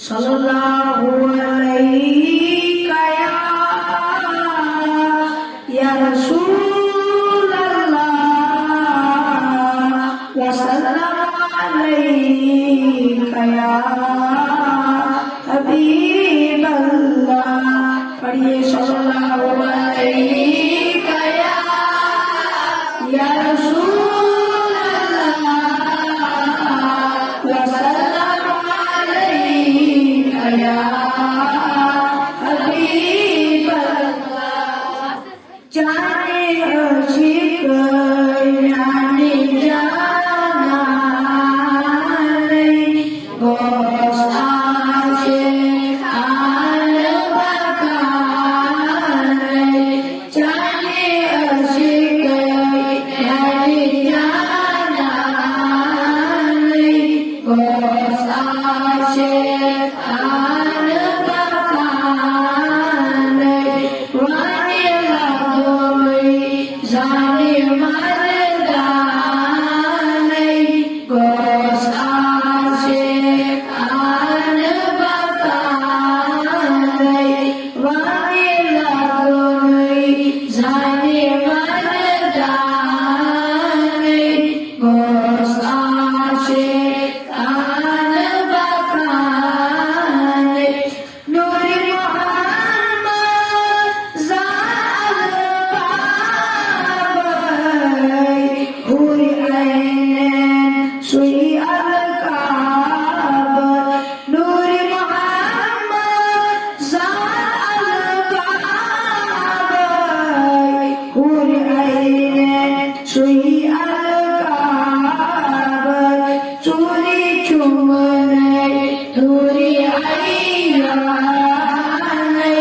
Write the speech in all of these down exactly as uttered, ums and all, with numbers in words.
صلى الله عليك يا، يا رسول الله، وسلم عليك يا حبيب الله. پڑھیے، صلى الله عليك يا، يا رسول الله، وسلم عليك يا حبيب الله. جانِ عاشق، جانِ جانانَے، گوٚژھ عاشق آنہٕ بکانَے۔ جانِ عاشق، جانِ جانانَے، گوٚژھ عاشق آنہٕ بکانَے۔ وانہِ لگومٕے زانہِ مردانَے، گوٚژھ عاشق آنہٕ بکانَے۔ وانہِ لگومٕے زانہِ مردانَے، گوٚژھ عاشق آنہٕ بکانَے۔ نورِ محمد زال بابے، حورِ عینَن سُے القابے۔ نورِ محمد زال بابے، حورِ عینَن سُے القابے۔ ژوٗرِ چُمنَے نورِ عیانَے،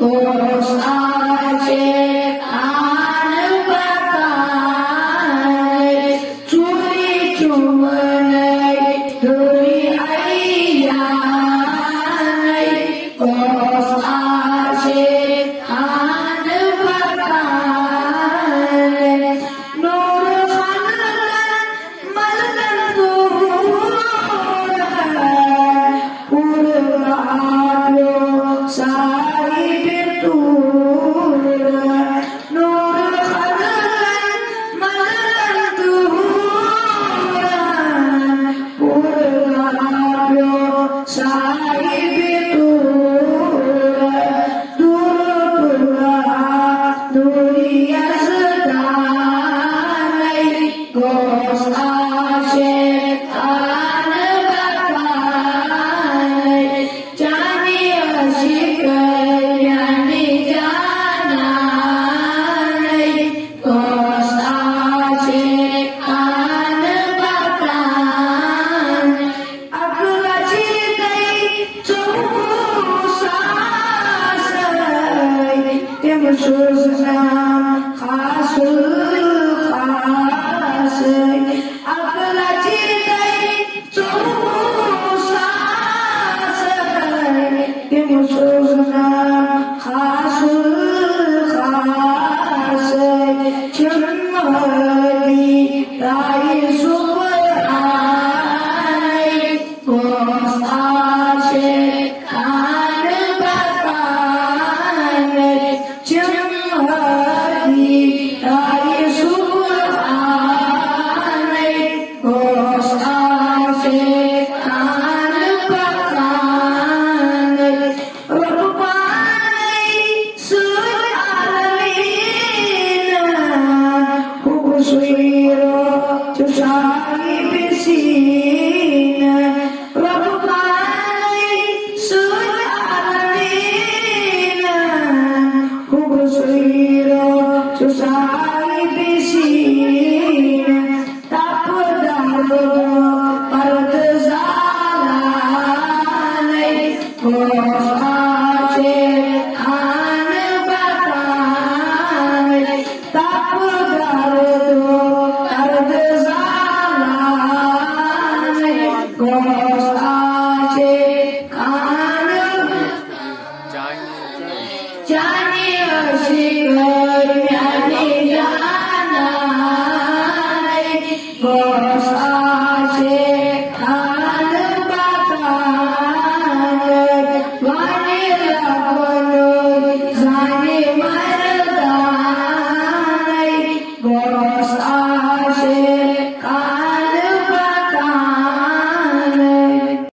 گوٚژھ عاشق آنہٕ بکانَے۔ ژوٗرِ چُمنَے نورِ عیانَے، گوٚژھ عاشق آنہٕ بکانَے۔ نورِ خلقَن ملکَن تہٕ حورَن، پوٗرٕ کعبیو صاحبِ طورَن۔ نورِ خلقَن ملکَن تہٕ حورَن، پوٗرٕ کعبیو صاحبِ طورَن۔ نورِ طلحہ نورِ یزدانَے، گوٚژھ عاشق آنہٕ بکانَے۔ جانِ عاشق، جانِ جانانَے، گوٚژھ عاشق آنہٕ بکانَے۔ اَکھ لَچھ تہٕ ژوٚوُہ ساسَے، تِم سوزنَم خاص الخاصَے۔ اَکھ لَچھ تہٕ ژوٚوُہ ساسَے، تِم سوزنَم خاص الخاصَے۔ چھِم ہادی راے سُبحانَے، گوٚژھ عاشق آنہٕ بکانَے۔ چھِم ہادی راے سُبحانَے، گوٚژھ عاشق آنہٕ بکانَے۔ رۄب پانَے سۭتۍ عالمیٖنَن، حُبہٕ سُے رۄب چھُ صاحبِ سیٖنَن۔ رۄب پانَے سۭتۍ عالمیٖنَن، حُبہٕ سُے رۄب چھُ صاحبِ سیٖنَن۔ تپہٕ دردو پردٕ زالانَے، گوٚژھ